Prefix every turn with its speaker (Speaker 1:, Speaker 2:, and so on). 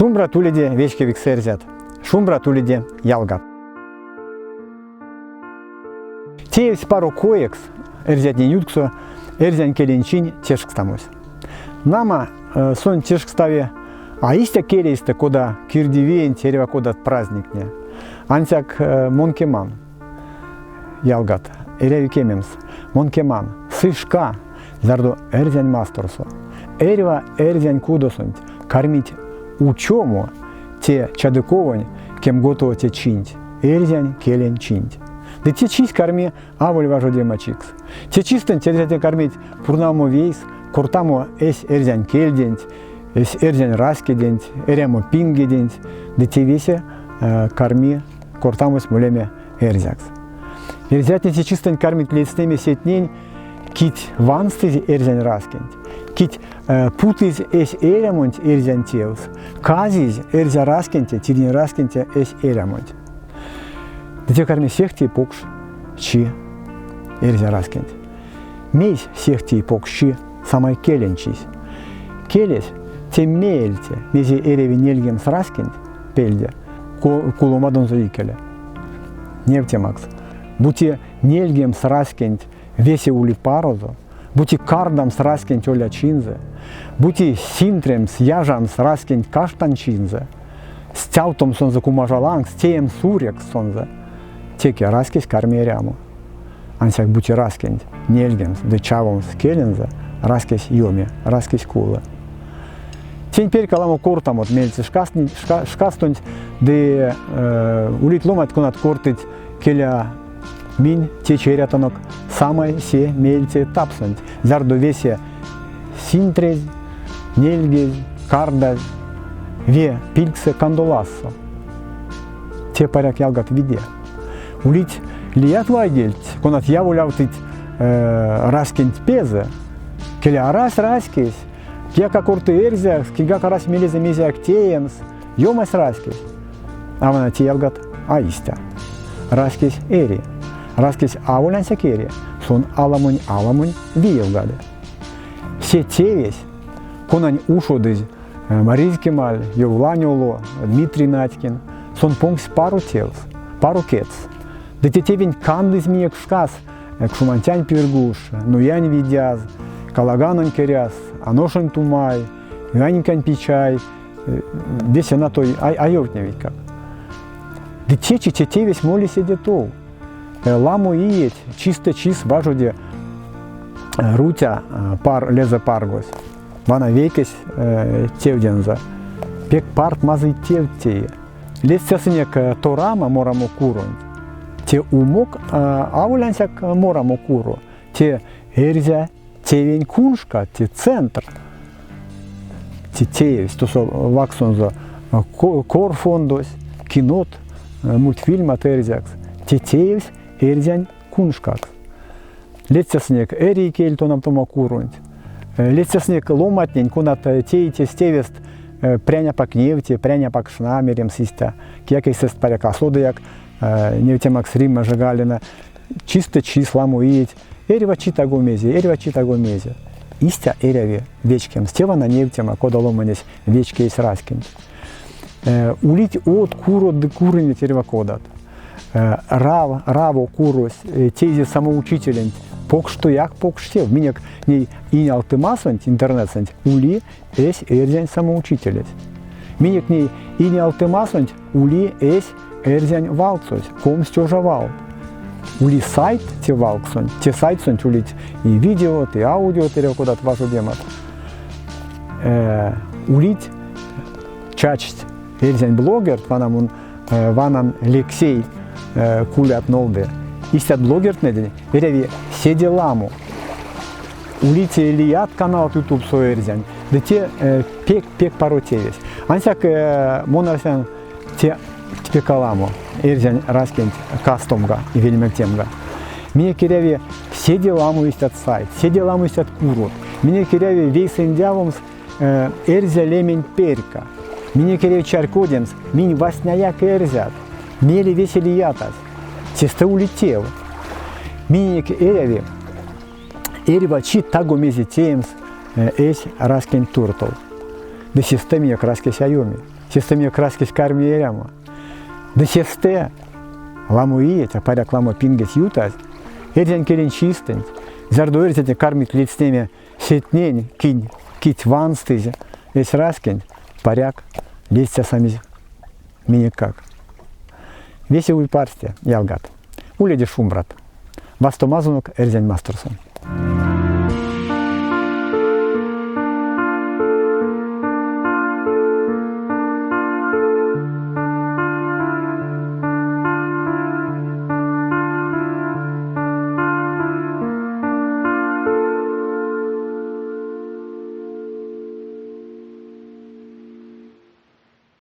Speaker 1: Шумбрат уледе, вечкевикс эрзят! Шумбрат уледе, ялгат! Теевсь паро коекс эрзятнень ютксо эрзянь келень чинь тешкстамось. Нама, сон тешкстави а истя келейстэ, кода кирдивиенть эрьва кодат праздниктне. Ансяк мон кеман, ялгат, эряви кемемс, мон кеман, сы шка, зярдо эрзянь масторсо, эрьва эрзянь кудосонть кармить учомо те чадыковонь кемготовоце чинть, эрзянь келень чинть. Ды те чись карми аволь важодема чикс. Те чистэнть эрзятне кармить пурнамо вейс, кортамо эсь эрзянь кельденть, эсь эрзянь раськеденть, эрямо пингеденть, ды те весе карми кортамось молеме эрзякс. Эрзятне те чистэнть кармить ледстнеме сетнень, кить ванстызь эрзянь раськенть, кить путызь эсь эрямонть эрзянь тевс, казизь эрзя раськенть, тиринь раськенть эсь эрямонть. Ды те карми сехте покш чи эрзя раськенть. Мейсь сехте покш чи самай келень чись? Келесь те меельце, мезе эряви нельгемс раськенть пельде куломадонзо икеле. Невтемакс, бути нельгемс раськенть весе ули парозо, бути кардамс раськенть олячинзэ, бути синтремс, яжамс раськенть каштанчинзэ, стявтомс сонзэ кумажа лангс, теемс урекс сонзэ, теке раськесь карми эрямо. Ансяк бути раськенть нельгемс ды чавомс келензэ, раськесь ёми, раськесь кулы. Тень перька ламо кортамот меельце шкастонть ды улить ломанть, конат кортыть келя минь течи эрятанок самай се меельце этапсонть, зярдо весе синтрезь, нельгезь, кардазь, ве пильгсэ кандолазсо. Те паряк ялгат виде. Улить лият вайгельть, конат яволявтыть раськенть пезэ. Келя арась раськесь, кияк а корты эрзякс, киньгак арась мелезэ мезеяк теемс, ёмась раськесь. А вана те ялгат а истя. Раськесь эри. Раськесь аволь ансяк эри, сон аламонь-аламонь виевгады. Се тевесь, конань ушодызь Маризь Кемаль, Йовлань Оло, Дмитрий Надькин, сон понгсь паро тевс, паро кедьс. Ды те тевенть кандызь минек шкас Кшуманцянь Пиргуж, Нуянь Видяз, Калаганонь Керяз, Аношонь Тумай, Ванькань Пичай, весе натой а ёвтневитькак. Ды течи те тевесь моли седе тов. Ламо иеть чистэ чис важоди Рутя пар лезэпаргось. Вана вейкесь тевдензэ. Пек парт мазый тевть теи. Ледстясынек Торама морамо куронть. Те умок аволь ансяк морамо куро, те эрзя тевень куншка, те центр. Те теевсь тосо вакссонзо кор фондось, кинот, мультфильмат эрзякс. Те теевсь эрзянь куншкакс. Ледстясынек эрий кель тонавтома куронть. Ледстясынек ломантнень, конат теить эсь тевест прянь апак невте, прянь апак шна, меремс истя. Кияк эйсэст паряк а содыяк, невтемакс Римма Жегалина. Чистэ чис ламо иеть, эрьва чи таго мезе, эрьва чи таго мезе. Истя эряви вечкемс. Те вана невтема, кода ломанесь вечки эсь раськенть. Улить од курот ды курынеть эрьва кодат. Рав, раво курось, теизе самоучителенть покштояк покш тев. Минек ней инялтымасонть, интернетсэнть ули эсь эрзянь самоучителесь. Минек ней инялтымасонть ули эсь эрзянь валксось, 20 тёжа валт. Ули сайт те валксонть, те сайтсонть улить и видеот, и аудиот, эрьва кодат важодемат. Улить чачсть эрзянь блогерт, вана мон ванан Лексей кулят нолды. Истят блогертнэде эряви седе ламо. Улить лият каналт ютубсо эрзянь, ды те пек-пек паро тевесь. Ансяк мон арсян те пек аламо эрзянь раськенть кастомга и вельмевтемга. Минек эряви седе ламо истят сайт, седе ламо истят курот. Минек эряви вейсэндявомс эрзя лемень перька. Минек эряви чарькодемс, минь васняяк эрзят, мейле весе лиятась. Сестэ ули тев. Минек эряви эрьва чи таго мезе теемс эсь раськенть туртов. Ды сестэ минек раськесь а ёми. Сестэ минек раськесь карми эрямо. Ды сестэ ламо иеть, а паряк ламо пингеть ютазь, эрзянь келень чистэнть, зярдо эрзятне кармить ледстнеме сетнень, кинь кить ванстызь эсь раськенть, паряк, ледстясамизь минеккак. Весе ули парсте, ялгат. Уледе шумбрат. Вастомазонок Эрзянь Масторсо.